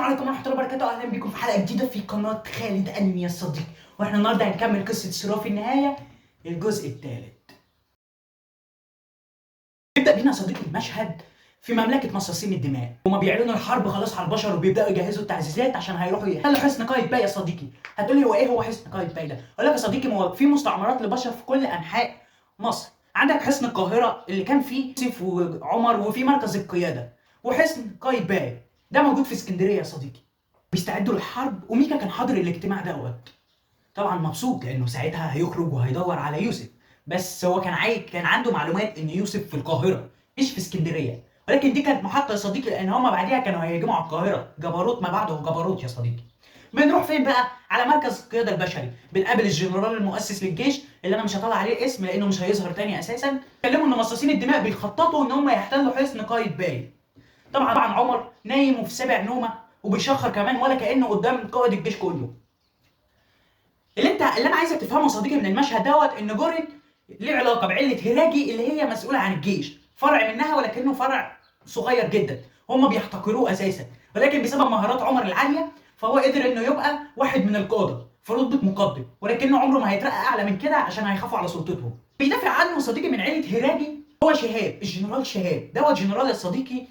عليكم ورحمة الله وبركاته، اهلا بكم في حلقة جديدة في قناة خالد انمي يا صديقي. واحنا النهارده هنكمل قصة سراف النهاية الجزء الثالث. نبدا بينا يا صديقي المشهد في مملكة مصاصين الدماء. هما بيعلنوا الحرب خلاص على البشر وبيبداوا يجهزوا التعزيزات عشان هيروحوا يحتلوا حصن قايتباي يا صديقي. هتقولي هو ايه هو حصن قايتباي ده؟ اقول لك يا صديقي، ما هو في مستعمرات لبشر في كل انحاء مصر. عندك حصن القاهرة اللي كان فيه يوسف وعمر وفي مركز القيادة، وحصن قايتباي ده موجود في اسكندرية يا صديقي. بيستعدوا للحرب، وميكا كان حاضر الاجتماع دوت. طبعا مبسوط لانه ساعتها هيخرج وهيدور على يوسف، بس هو كان عنده معلومات ان يوسف في القاهرة مش في اسكندرية، ولكن دي كانت محطة يا صديقي، لان هما بعديها كانوا هيهاجموا على القاهرة. جبروت ما بعده جبروت يا صديقي. بنروح فين بقى؟ على مركز القيادة البشري. بنقابل الجنرال المؤسس للجيش اللي انا مش هطلع عليه اسم لانه مش هيظهر تاني اساسا. كلموا ان مصاصين الدماء بيخططوا ان هم يحتلوا حصن قايتباي. طبعا عمر نايم وفي سابع نومه وبيشخر كمان ولا كانه قدام قائد الجيش كله. اللي انا عايزك تفهمه يا صديقي من المشهد دوت ان جورين ليه علاقة بعيله هيراجي اللي هي مسؤولة عن الجيش، فرع منها ولكنه فرع صغير جدا، هم بيحتقروه اساسا، ولكن بسبب مهارات عمر العالية فهو قدر انه يبقى واحد من القادة في رتبه مقدم، ولكنه عمره ما هيترقى اعلى من كده عشان هيخافوا على سلطتهم. بيدافع عنه صديقي من عيله هيراجي هو شهاب، الجنرال شهاب دوت جنرال يا صديقي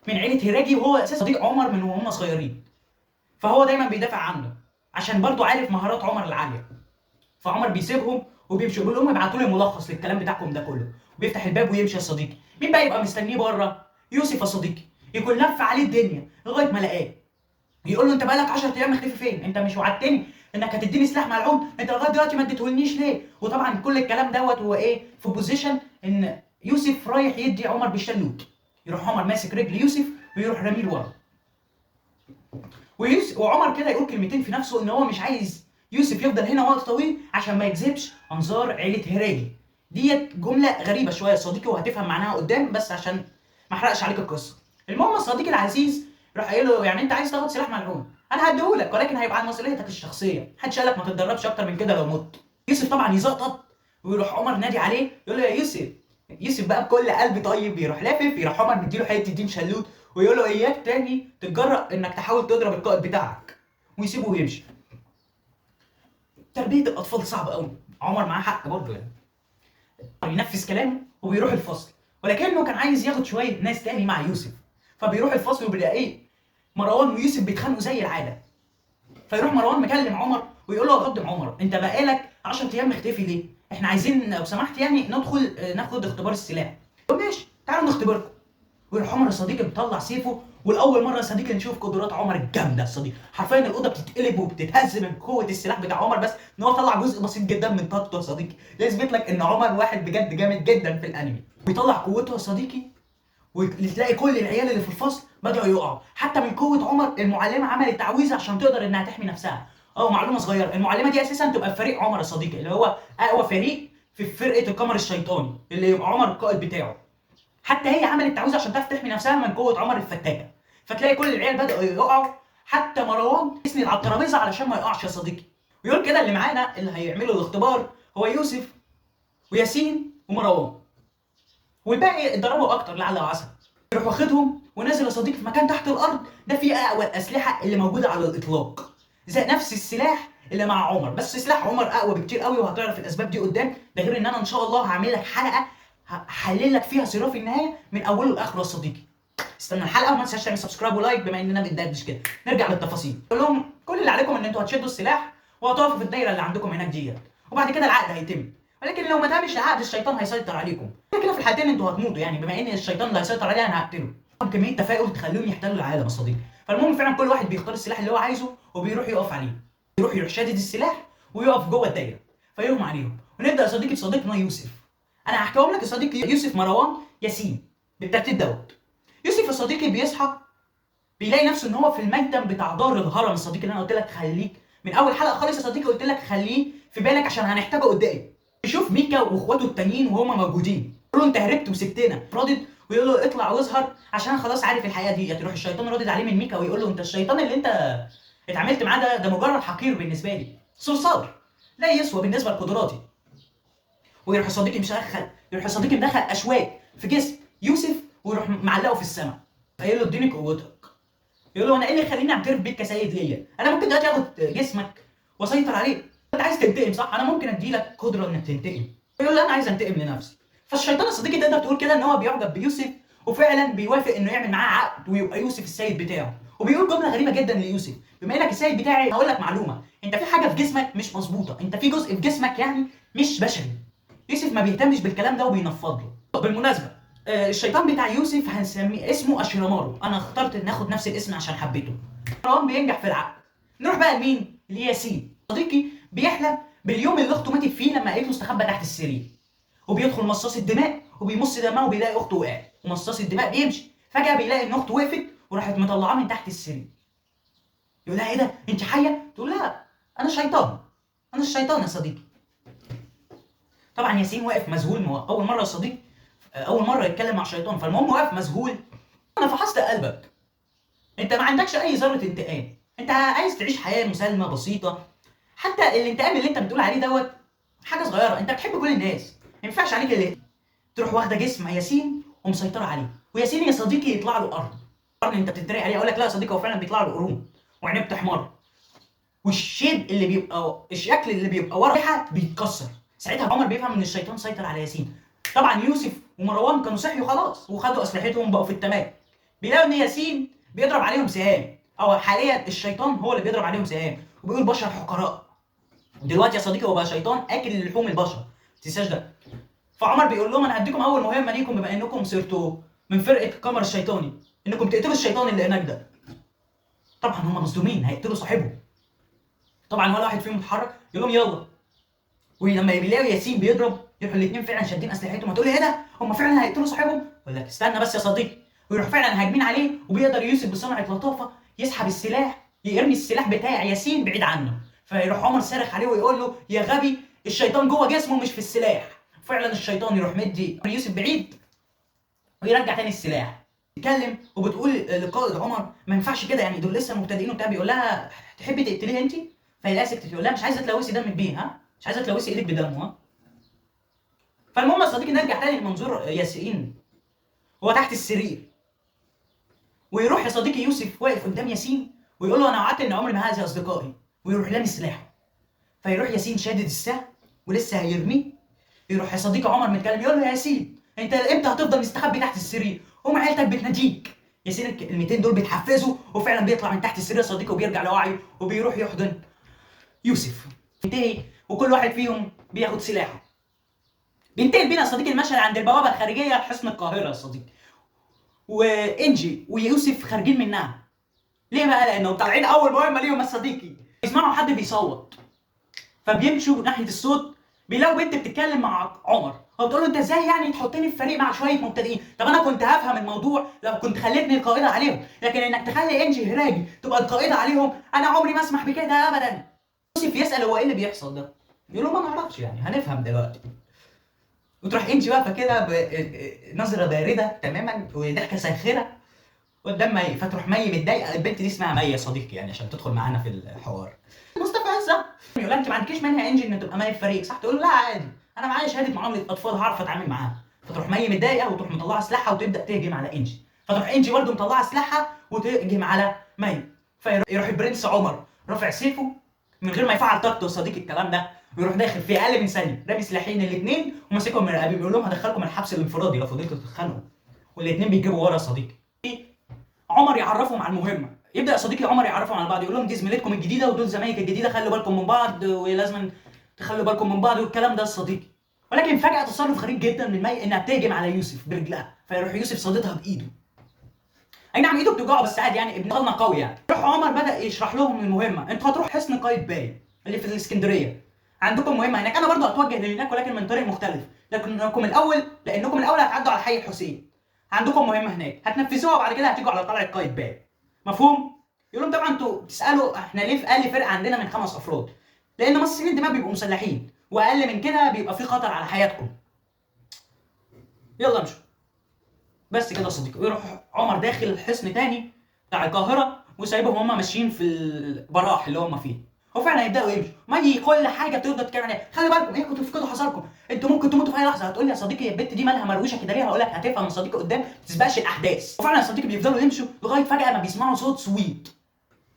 من عيله هيراجي، وهو اساسا صديق عمر من وهم صغيرين، فهو دايما بيدافع عنه عشان برضه عارف مهارات عمر العالية. فعمر بيسيبهم وبيمشي، بيقول لهم ابعتوا لي ملخص للكلام بتاعكم ده كله، وبيفتح الباب ويمشي يا صديقي. مين بقى يبقى مستنيه بره؟ يوسف يا صديقي. يكون لف عليه الدنيا لغاية ما لقاه، يقول له انت بقالك 10 ايام مختفي فين؟ انت مش وعدتني انك هتديني سلاح ملعون؟ انت لغاية دلوقتي ما اديتهولنيش ليه؟ وطبعا كل الكلام دوت هو ايه؟ في position ان يوسف رايح يدي عمر بالشلوت. يروح عمر ماسك رجل يوسف ويروح راميه لورا، وعمر كده يقول كلمتين في نفسه ان هو مش عايز يوسف يفضل هنا وقت طويل عشان ما يجذبش انظار عيله هيراجي. ديت جملة غريبة شوية يا صديقي وهتفهم معناها قدام، بس عشان ما احرقش عليك القصة. المهم صديقي العزيز راح قايل له يعني انت عايز تاخد سلاح ملعون، انا هديهولك ولكن هيبقى على مسؤوليتك الشخصية، محدش قال لك ما تتدربش اكتر من كده لو مت. يوسف طبعا يزقطط ويروح عمر نادي عليه يقول له يا يوسف. يوسف بقى بكل قلب طيب يروح لافف، يروح عمر مديله حتة دين شلوت ويقول له اياك تاني تتجرأ انك تحاول تضرب القائد بتاعك، ويسيبه ويمشي. تربيه الاطفال صعبة قوي، عمر معاه حق برضه يعني. ينفذ كلامه وبيروح الفصل، ولكنه كان عايز ياخد شوية ناس تاني مع يوسف، فبيروح الفصل وبيلاقيه مروان ويوسف بيتخانقوا زي العادة. فيروح مروان مكلم عمر ويقول له يا قدم عمر انت بقالك 10 ايام مختفي ليه؟ احنا عايزين لو سمحت يعني ندخل ناخد اختبار السلاح. يقول ماشي تعالوا نختبركم. ويروح عمر يا صديقي مطلع سيفه، والاول مرة يا صديقي نشوف قدرات عمر الجامدة يا صديقي. حرفيا الاوضة بتتقلب وبتتهز من قوة السلاح بتاع عمر، بس ان هو طلع جزء بسيط جدا من طاقته يا صديقي. ده يثبت لك ان عمر واحد بجد جامد جدا في الانمي. بيطلع قوته يا صديقي وتلاقي كل العيال اللي في الفصل بدأوا يقعوا، حتى من قوة عمر المعلمة عملت تعويذه عشان تقدر انها تحمي نفسها. معلومة صغيرة، المعلمة دي اساسا تبقى في فريق عمر يا صديقي، اللي هو اقوى فريق في فرقه القمر الشيطاني اللي يبقى عمر القائد بتاعه. حتى هي عملت تعويذه عشان تعرف تحمي نفسها من قوة عمر الفتاكة. فتلاقي كل العيال بدأوا يقعوا، حتى مروان يسند على الترابيزة علشان ما يقعش يا صديقي. ويقول كده اللي معانا اللي هيعملوا الاختبار هو يوسف وياسين ومروان، والباقي اتدربوا اكتر لعل وعسى. يروح واخدهم ونازل يا صديقي في مكان تحت الارض ده فيه اقوى الاسلحة اللي موجودة على الاطلاق، زي نفس السلاح اللي مع عمر، بس سلاح عمر اقوى بكتير قوي وهتعرف الاسباب دي قدام. ده غير ان انا ان شاء الله هعمل لك حلقة هحلل لك فيها صراف النهاية من اوله لاخره يا صديقي. استنى الحلقة وما تنساش تعمل subscribe و like بما اننا بندردش كده. نرجع للتفاصيل. قول لهم كل اللي عليكم ان انتوا هتشدوا السلاح وهتقفوا في الدايرة اللي عندكم هناك ديت، وبعد كده العقد هيتم، ولكن لو ما تمش العقد الشيطان هيسيطر عليكم. كده كده في الحالتين انتوا هتموتوا يعني، بما ان الشيطان اللي هيسيطر عليه انا هقتله. كمية تفاؤل تخليهم يحتلوا العالم يا صديقي. فالمهم فعلا كل واحد بيختار السلاح اللي هو عايزه وبيروح يقف عليه، يروح شادد السلاح ويقف جوه الدايرة فيغمى عليهم. ونبدا يا صديقي بصديقنا يوسف. انا هحكيهم لك يا صديقي، يوسف مروان ياسين بالترتيب دوت. يوسف يا صديقي بيصحى بيلاقي نفسه ان هو في الميتم بتاع دار الهرم يا صديقي، اللي انا قلت لك خليك من اول حلقة خالص يا صديقي، قلت لك خليه في بالك عشان هنحتاجه قدام. يشوف ميكا واخواته التانيين وهما موجودين، يقول له انت هربت وسبتنا، رادد ويقول له اطلع واظهر عشان خلاص عارف الحقيقة دي. تروح الشيطان رادد عليه من ميكا ويقول له انت الشيطان اللي انت اتعاملت معاه ده مجرد حقير بالنسبة لي، صرصار لا يسوى بالنسبة لقدراتي. ويروح صديقي مشخل، يروح صديقي مدخل اشواك في جسم يوسف ويروح معلقه في السماء، فيقول له اديني قوتك. يقول له انا ايه اللي يخليني اعترف بيك كسيد ليا؟ انا ممكن دلوقتي اخد جسمك واسيطر عليه. انت عايز تنتقم صح؟ انا ممكن ادي لك قدره انك تنتقم. يقول له انا عايز انتقم لنفسي. فالشيطان يا صديقي تقدر تقول كده ان هو بيعجب بيوسف، وفعلا بيوافق انه يعمل معاه عقد ويبقى يوسف السيد بتاعه. وبيقول جملة غريبة جدا ليوسف، بما انك السيد بتاعي هقول لك معلومة، انت في حاجة في جسمك مش مظبوطة، انت في جزء في جسمك يعني مش بشري. يوسف ما بيهتمش بالكلام ده وبينفض له. بالمناسبة الشيطان بتاع يوسف هنسميه اسمه اشيرامارو، انا اخترت ان اخد نفس الاسم عشان حبيته. مروان بينجح في العقد. نروح بقى لمين؟ لياسين. صديقي بيحلم باليوم اللي اخته ماتت فيه لما قالت له استخبى تحت السرير، وبيدخل مصاص الدماء وبيمص دمها وبيلاقي اخته وقعت، ومصاص الدماء بيمشي، فجأة بيلاقي ان اخته وقفت وراحت مطلعاه من تحت السرير. يقول لها ايه ده؟ انت حيه؟ تقول لها انا شيطان، انا الشيطان يا صديقي. طبعا ياسين واقف مذهول، ما هو اول مرة يا صديقي، اول مرة يتكلم مع شيطان، فالمهم واقف مذهول. انا فحصت قلبك، انت ما عندكش اي ذره انتقام، انت عايز تعيش حياة مسالمه بسيطة، حتى الانتقام اللي انت بتقول عليه دوت حاجة صغيرة، انت بتحب كل الناس، ما ينفعش عليك اللي تروح واخده جسم ياسين ومسيطره عليه. وياسين يا صديقي يطلع له قرن، قرن انت بتتريق عليه، اقول لك لا يا صديقي هو فعلا بيطلع له قرون وعينيه بتحمر، والشيب اللي بيبقى الشكل اللي بيبقى ورا بيتكسر. ساعتها عمر بيفهم ان الشيطان سيطر على ياسين. طبعا يوسف ومروان كانوا صحيوا خلاص وخدوا اسلحتهم بقوا في التمام. بيلاقوا ان ياسين بيضرب عليهم سهام، او حاليا الشيطان هو اللي بيضرب عليهم سهام وبيقول بشر حقراء. دلوقتي يا صديقي هو بقى شيطان اكل لحوم البشر، ما تنساش ده. فعمر بيقول لهم انا هديكم اول مهمة ليكم بما انكم صرتوا من فرقه القمر الشيطاني، انكم تقتلوا الشيطان اللي هناك ده. طبعا هم مصدومين، هيقتلوا صاحبهم. طبعا ولا واحد فيهم اتحرك، يقول لهم يلا. ولما بيلاقوا ياسين بيضرب يروحوا الاثنين فعلا شادين اسلحتهم. هتقول لي ايه ده؟ هم فعلا هيقتلوا صاحبهم؟ يقول لك استنى بس يا صديقي. ويروح فعلا هاجمين عليه، وبيقدر يوسف بصنعه لطافة يسحب السلاح، يرمي السلاح بتاع ياسين بعيد عنه. فيروح عمر صارخ عليه ويقول له يا غبي الشيطان جوه جسمه مش في السلاح. فعلا الشيطان يروح مدي يوسف بعيد ويرجع تاني السلاح. تتكلم وبتقول لقائد عمر ما ينفعش كده، يعني دول لسه مبتدئين وبتاع. بيقول لها تحبي تقتليه انت؟ فهي سكتت، يقول لها مش عايزه تلوثي دمك بيه، ها؟ مش عايزه تلوثي ايدك بدمه، ها؟ فالمهم يا صديقي نرجع تاني لمنظور ياسين، هو تحت السرير. ويروح يا صديقي يوسف واقف قدام ياسين ويقول له انا وعدت ان عمري ما هاذي اصدقائي، ويروح لامي سلاحه. فيروح ياسين شادد السهم ولسه هيرميه، يروح يا صديقي عمر متكلم يقول له يا ياسين انت امتى هتفضل مستخبي تحت السرير؟ قوم عيلتك بتناديك. ياسين الكلمتين دول بتحفزه، وفعلا بيطلع من تحت السرير يا صديقي وبيرجع لوعيه وبيروح يحضن يوسف. انتهي، وكل واحد فيهم بياخد سلاحه. بينتقل بينا يا صديقي المشهد عند البوابة الخارجية لحصن القاهرة يا صديقي، وانجي ويوسف خارجين منها. ليه بقى؟ لانهم طالعين اول مهمة ليهم يا صديقي. يسمعوا حد بيصوت، فبيمشوا ناحية الصوت، بيلاقوا بنت بتتكلم مع عمر، هو بتقول له انت ازاي يعني تحطني في فريق مع شوية مبتدئين؟ طب انا كنت هفهم الموضوع لو كنت خليتني القائده عليهم، لكن انك تخلي انجي هراجي تبقى القائده عليهم انا عمري ما اسمح بكده ابدا. يوسف يسال هو ايه اللي بيحصل ده؟ يقول له ما نعرفش يعني هنفهم دلوقتي. وتروح انجي واقفة كده بنظره باردة تماما وضحكه ساخرة قدام مي، فتروح مي متضايقة. البنت دي اسمها مي يا صديقي يعني عشان تدخل معانا في الحوار. مستفزة، يقول لها انت ما عندكيش مانع يا انجي ان تبقى مي في فريق صح؟ تقول له لا عادي انا معايا شهادة معاملة اطفال هعرف اتعامل معاها. فتروح مي متضايقة وتروح مطلعه سلاحها وتبدا تهجم على انجي. فتروح انجي برده مطلعه سلاحها وتهجم على مي. فيروح البرنس عمر رافع سيفه من غير ما يفعل طاقته يا صديقي الكلام ده، ويروح داخل في اقل من ثانية رامي سلاحين الاثنين وماسكهم من رقابهم، بيقول لهم هدخلكم الحبس الانفرادي لو فضلتوا تتخانقوا. والاثنين بيجيبوا ورا يا صديقي. عمر يعرفهم على المهمة. يبدا يا صديقي عمر يعرفهم على بعض، يقول لهم دي زميلتكم الجديدة ودول زمايلك الجديدة، خلوا بالكم من بعض ولازم تخلوا بالكم من بعض والكلام ده يا صديقي. ولكن فجاة تصرف غريب جدا من مي انها بتهجم على يوسف برجلها، فيروح يوسف صادتها بايده. اي نعم ايده بتوجعه بس عادي يعني ابن خالنا قوي يعني. روح عمر بدا يشرح لهم المهمة، انتوا هتروحوا حصن قايتباي اللي في الاسكندرية، عندكم مهمة هناك، انا برضو هتوجه لهناك ولكن من طريق مختلف، لكنكم الاول لانكم الاول هتعدوا على حي الحسين، عندكم مهمة هناك هتنفذوها وبعد كده هتيجوا على قلعه قايتباي. مفهوم؟ يقول لهم طبعا انتوا بتسالوا احنا ليه في اقل فرقه عندنا من 5 افراد؟ لان مصاصين الدماء بيبقوا مسلحين واقل من كده بيبقى في خطر على حياتكم. يلا امشوا. بس كده يا صديقي. ويروح عمر داخل الحصن تاني بتاع القاهرة وسايبهم هما ماشيين في البراح اللي هما فيه. وفعلا يبداوا يمشوا. مي كل حاجة بتفضل تتكلم عليها، خلي بالكم ايه كنتوا تفقدوا حذركم، انتوا ممكن تموتوا في اي لحظة. هتقول لي يا صديقي البت دي مالها مروشه كده ليه؟ هقول لك هتفهم يا صديقي قدام، ما تسبقش الاحداث. وفعلا يا صديقي بيفضلوا يمشوا لغاية فجاة ما بيسمعوا صوت صويت.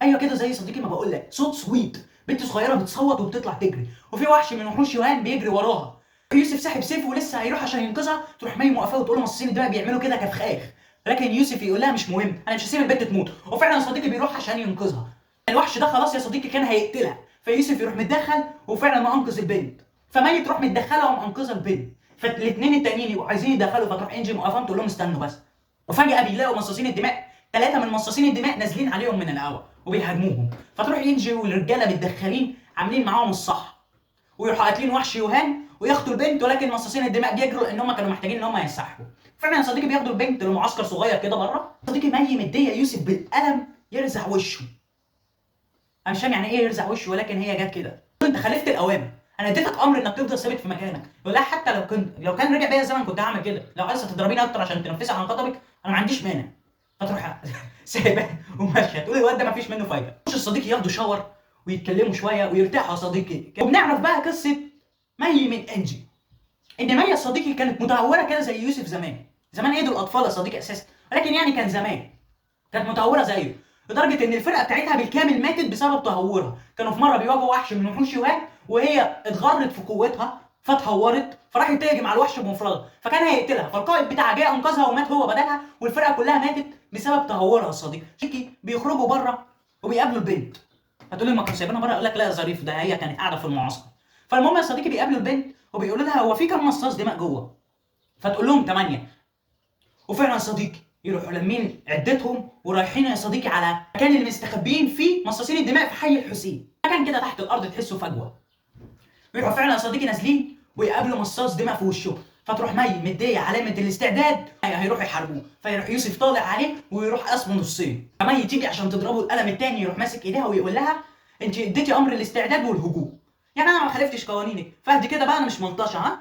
ايوه كده زي صديقي ما بقول لك، صوت صويت، بنت صغيرة بتصوت وبتطلع تجري، وفي وحش من وحوش يوهان بيجري وراها. يوسف ساحب سيفه ولسه هيروح عشان ينقذها، تروح مي موقفاه وتقول له مصاصين الدماء بيعملوا كده كفخاخ، لكن يوسف يقول لها مش مهم، انا مش هسيب البنت تموت. وفعلا يا صديقي بيروح عشان ينقذها. الوحش ده خلاص يا صديقي كان هيقتلها، فيوسف يروح متدخل وفعلا ما انقذ البنت. فمي تروح متدخله ومنقذه البنت، فالاثنين التانيين يبقوا عايزين يدخلوا، فتروح انجي موقفاهم تقول لهم استنوا بس. وفجاة بيلاقوا مصاصين الدماء، 3 من مصاصين الدماء نازلين عليهم من الهواء وبيهاجموهم. فتروح انجي والرجاله متدخلين عاملين معاهم الصح، ويروحوا قاتلين وحش يوهان وياخدوا البنت، ولكن مصاصين الدماء بيجروا لان هم كانوا محتاجين ان هم ينسحبوا. فعلا يا صديقي بياخدوا البنت لمعسكر صغير كده بره. صديقي مي مديه يوسف بالقلم يرزع وشه. انا مش فاهم يعني ايه يرزع وشه، ولكن هي جت كده. انت خالفت الاوامر، انا اديتك امر انك تفضل ثابت في مكانك. يقول لها حتى لو كان رجع بيا الزمن كنت هعمل كده، لو عايزه تضربيني اكتر عشان تنفذي عن غضبك انا ما عنديش مانع. فتروح سايباه وماشية، تقول الواد ده ما فيش منه فايده. مش الصديق ياخدوا شاور ويتكلموا شوية ويرتاحوا يا صديقي. وبنعرف بقى قصة مي من انجي، ان مي يا صديقي كانت متهوره كده زي يوسف زمان. زمان ايه دول اطفال يا صديقي اساسا، ولكن يعني كان زمان كانت متهوره زيه، لدرجة ان الفرقة بتاعتها بالكامل ماتت بسبب تهورها. كانوا في مرة بيواجهوا وحش من وحوش يوهان، وهي اتغرت في قوتها فتهورت، فراحت تهجم على الوحش بمفردها، فكان هيقتلها، فالقائد بتاعها جه انقذها ومات هو بدلها، والفرقة كلها ماتت بسبب تهورها يا صديقي. بيخرجوا بره وبيقابلوا البنت. هتقول لي ما كانوا سايبينها بره؟ اقول لك لا يا ظريف، ده هي كانت قاعدة في المعسكر. فالمهم يا صديقي بيقابلوا البنت وبيقولوا لها هو في كام مصاص دماء جوه؟ فتقول لهم 8. وفعلا يا صديقي يروحوا لمين عدتهم ورايحين يا صديقي على المكان اللي مستخبيين فيه مصاصين الدماء في حي الحسين، مكان كده تحت الارض تحسه فجوة. بيروحوا فعلا يا صديقي نازلين ويقابلوا مصاص دماء في وشه، فتروح مي مديه علامة الاستعداد هيروحوا يحاربوه، فيروح يوسف طالع عليه ويروح قسمه نصين. فمي تيجي عشان تضربه القلم الثاني، يروح ماسك ايديها ويقول لها انت اديتي امر الاستعداد والهجوم، يعني انا ما خالفتش قوانينك، فاهدي كده بقى انا مش ملطشه. ها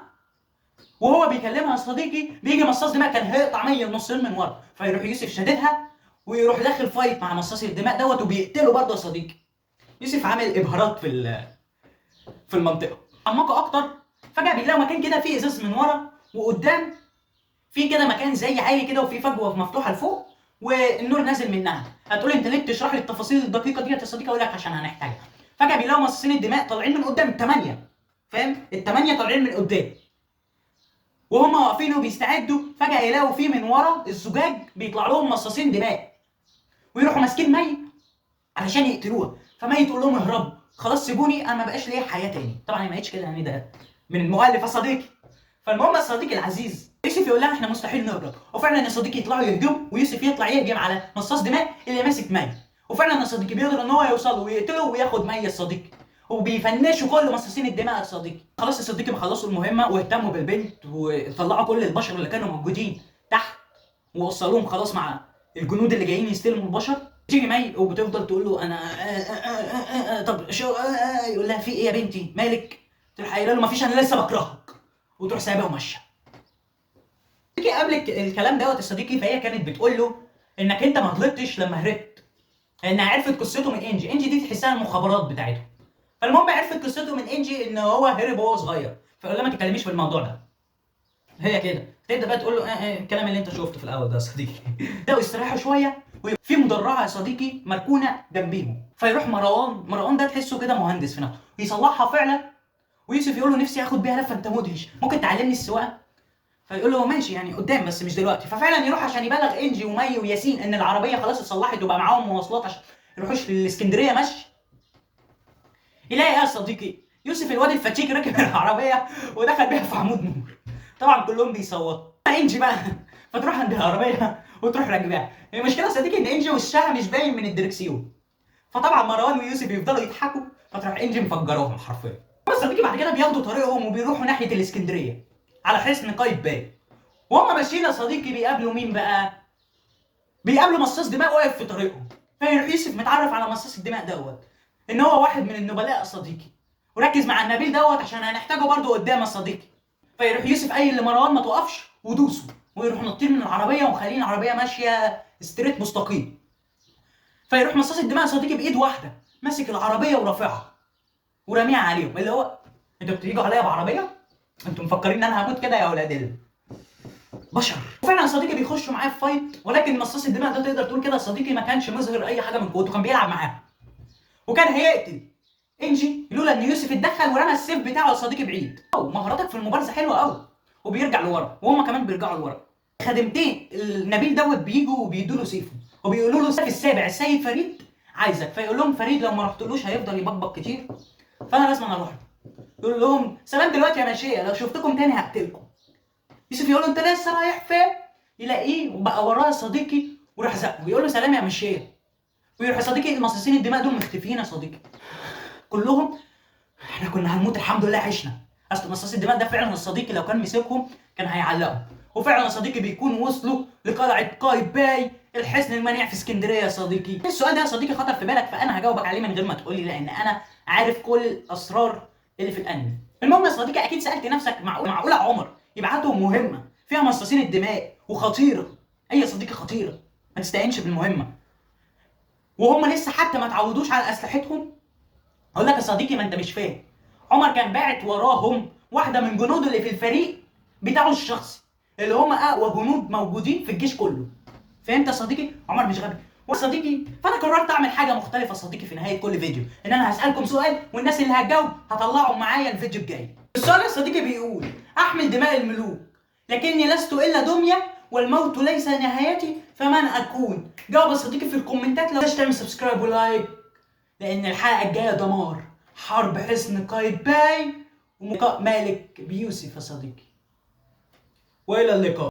وهو بيكلمها يا صديقي بيجي مصاص دماء كان هيقطع مي النصين من ورا، فيروح يوسف شاددها ويروح داخل fight مع مصاص الدماء دوت وبيقتله برضه يا صديقي. يوسف عامل ابهارات في المنطقة. عمقوا اكتر، فجاة بيلاقوا مكان كده فيه ازاز من ورا وقدام في كده مكان زي عالي كده وفي فجوة مفتوحة لفوق والنور نازل منها. هتقول انت ليه بتشرح لي التفاصيل الدقيقة ديت يا صديقي؟ اقول لك عشان هنحتاجها. فجاة بيلاقوا مصاصين الدماء طالعين من قدام ال8، فاهم؟ ال8 طالعين من قدام وهما واقفين وبيستعدوا. فجأة يلاقوا فيه من ورا الزجاج بيطلع لهم مصاصين دماء، ويروحوا ماسكين مي علشان يقتلوها. فمي تقول لهم اهربوا خلاص سيبوني انا ما بقاش ليا حياة تاني. طبعا هي ما قالتش كده يعني ده من المؤلف يا صديقي. فالمهم يا صديقي العزيز يوسف يقول لها احنا مستحيل نهرب، وفعلا يا صديقي يطلعوا يهجموا، ويوسف يطلع يهجم على مصاص دماء اللي ماسك مي، وفعلا يا صديقي بيقدر ان هو يوصله ويقتله وياخد مي يا صديقي، وبيفنشوا كل مصاصين الدماء يا صديقي. خلاص يا صديقي ما خلصوا المهمة واهتموا بالبنت وطلعوا كل البشر اللي كانوا موجودين تحت ووصلوهم خلاص مع الجنود اللي جايين يستلموا البشر. تيجي مي وبتفضل تقول له انا طب شو يقول لها في ايه يا بنتي مالك؟ تروح قايله له مفيش انا لسه بكرهك، وتروح سايبها وماشية. قبل الكلام دوت يا صديقي فهي كانت بتقول له انك انت ما غلطتش لما هربت، لانها عرفت قصته من انجي. انجي دي تحسها المخابرات بتاعتهم. فالمهم عرفت قصته من انجي ان هو هرب وهو صغير، فقال لها ما تتكلميش في الموضوع ده. هي كده تبدا بقى تقول له الكلام اللي انت شفته في الاول ده يا صديقي. بداوا يستريحوا شوية، وفي مدرعه يا صديقي مركونة جنبيهم، فيروح مروان ده تحسه كده مهندس في نفسه، يصلحها فعلا. ويوسف يقول له نفسي اخد بيها لفه، انت مدهش، ممكن تعلمني السواقة؟ فيقول له ماشي يعني قدام بس مش دلوقتي. ففعلا يروح عشان يبلغ انجي ومي وياسين ان العربية خلاص اتصلحت وبقى معاهم مواصلات عشان يروحوش للاسكندريه مشي. يلاقي ايه يا صديقي؟ يوسف الواد الفتيك راكب العربية ودخل بيها في عمود نور. طبعا كلهم بيصوتوا. انجي بقى فتروح عند العربية وتروح راكباها. المشكلة يا صديقي ان انجي وشها مش باين من الدركسيون، فطبعا مروان ويوسف يفضلوا يضحكوا، فتروح انجي مفجروهم حرفيا. بس صديقي بعد كده بياخدوا طريقهم وبيروحوا ناحية الاسكندرية على حصن قايتباي. وهم ماشيين يا صديقي بيقابلوا مين بقى؟ بيقابلوا مصاص دماء واقف في طريقهم. فيروح يوسف متعرف على مصاص الدماء دوت ان هو واحد من النبلاء يا صديقي، وركز مع النبيل دوت عشان هنحتاجه برضه قدام يا صديقي. فيروح يوسف قايل لمروان ما توقفش ودوسه، ويروح نطين من العربية ومخلين العربية ماشية straight مستقيم. فيروح مصاص الدماء يا صديقي بايد واحدة ماسك العربية ورافعها، ورميها عليهم، اللي هو انتوا بتيجوا عليا بعربيه؟ انتوا مفكرين ان انا هموت كده يا اولاد بشر؟ وفعلا يا صديقي بيخشوا معاه في fight، ولكن مصاص الدماء ده تقدر تقول كده يا صديقي ما كانش مظهر اي حاجة من قوته، كان بيلعب معاه وكان هيقتل انجي لولا ان يوسف اتدخل ورمى السيف بتاعه يا صديقي بعيد. مهاراتك في المبارزة حلوة قوي. وبيرجع لورا وهما كمان بيرجعوا لورا. خادمتين النبيل دوت بيجوا وبيدوا له سيفه وبيقولوا له السيف السابع السيد فريد عايزك، فيقول لهم فريد لو ما رحتلوش هيفضل يبقبق كتير، فانا لازم اروح له. يقول لهم سلام دلوقتي يا ماشية، لو شفتكم تاني هقتلكم. يوسف يقول له انت لسه رايح فين؟ يلاقيه وبقى وراه يا صديقي وراح زقه ويقول له سلام يا ماشية. ويروح يا صديقي المصاصين الدماء دول مختفيين يا صديقي كلهم. احنا كنا هنموت الحمد لله عشنا. اصل مصاص الدماء ده فعلا يا صديقي لو كان مسكهم كان هيعلقهم. وفعلا يا صديقي بيكون وصلوا لقلعه قايتباي الحصن المنيع في اسكندرية يا صديقي. السؤال ده يا صديقي خطر في بالك، فانا هجاوبك عليه من غير ما تقول لي، لان انا عارف كل الاسرار اللي في الانمي. المهم يا صديقي اكيد سالت نفسك معقولة عمر يبعتهم مهمة فيها مصاصين الدماء وخطيرة؟ اي يا صديقي خطيرة، ما تستهينش بالمهمه، وهم لسه حتى ما تعودوش على اسلحتهم. اقول لك يا صديقي ما انت مش فاهم، عمر كان باعت وراهم واحدة من جنوده اللي في الفريق بتاعه الشخصي، اللي هم اقوى جنود موجودين في الجيش كله. فهمت يا صديقي؟ عمر مش غبي وصديقي. فانا قررت اعمل حاجة مختلفة يا صديقي في نهاية كل فيديو، ان انا هسالكم سؤال والناس اللي هتجاوب هطلعوا معايا الفيديو الجاي. السؤال يا صديقي بيقول: احمل دماء الملوك لكني لست الا دمية والموت ليس نهايتي، فمن اكون؟ جاوب يا صديقي في الكومنتات. لو تعمل subscribe و like، لان الحلقة الجاية دمار، حرب حصن قايتباي ومقاء مالك بيوسف يا صديقي. والى اللقاء.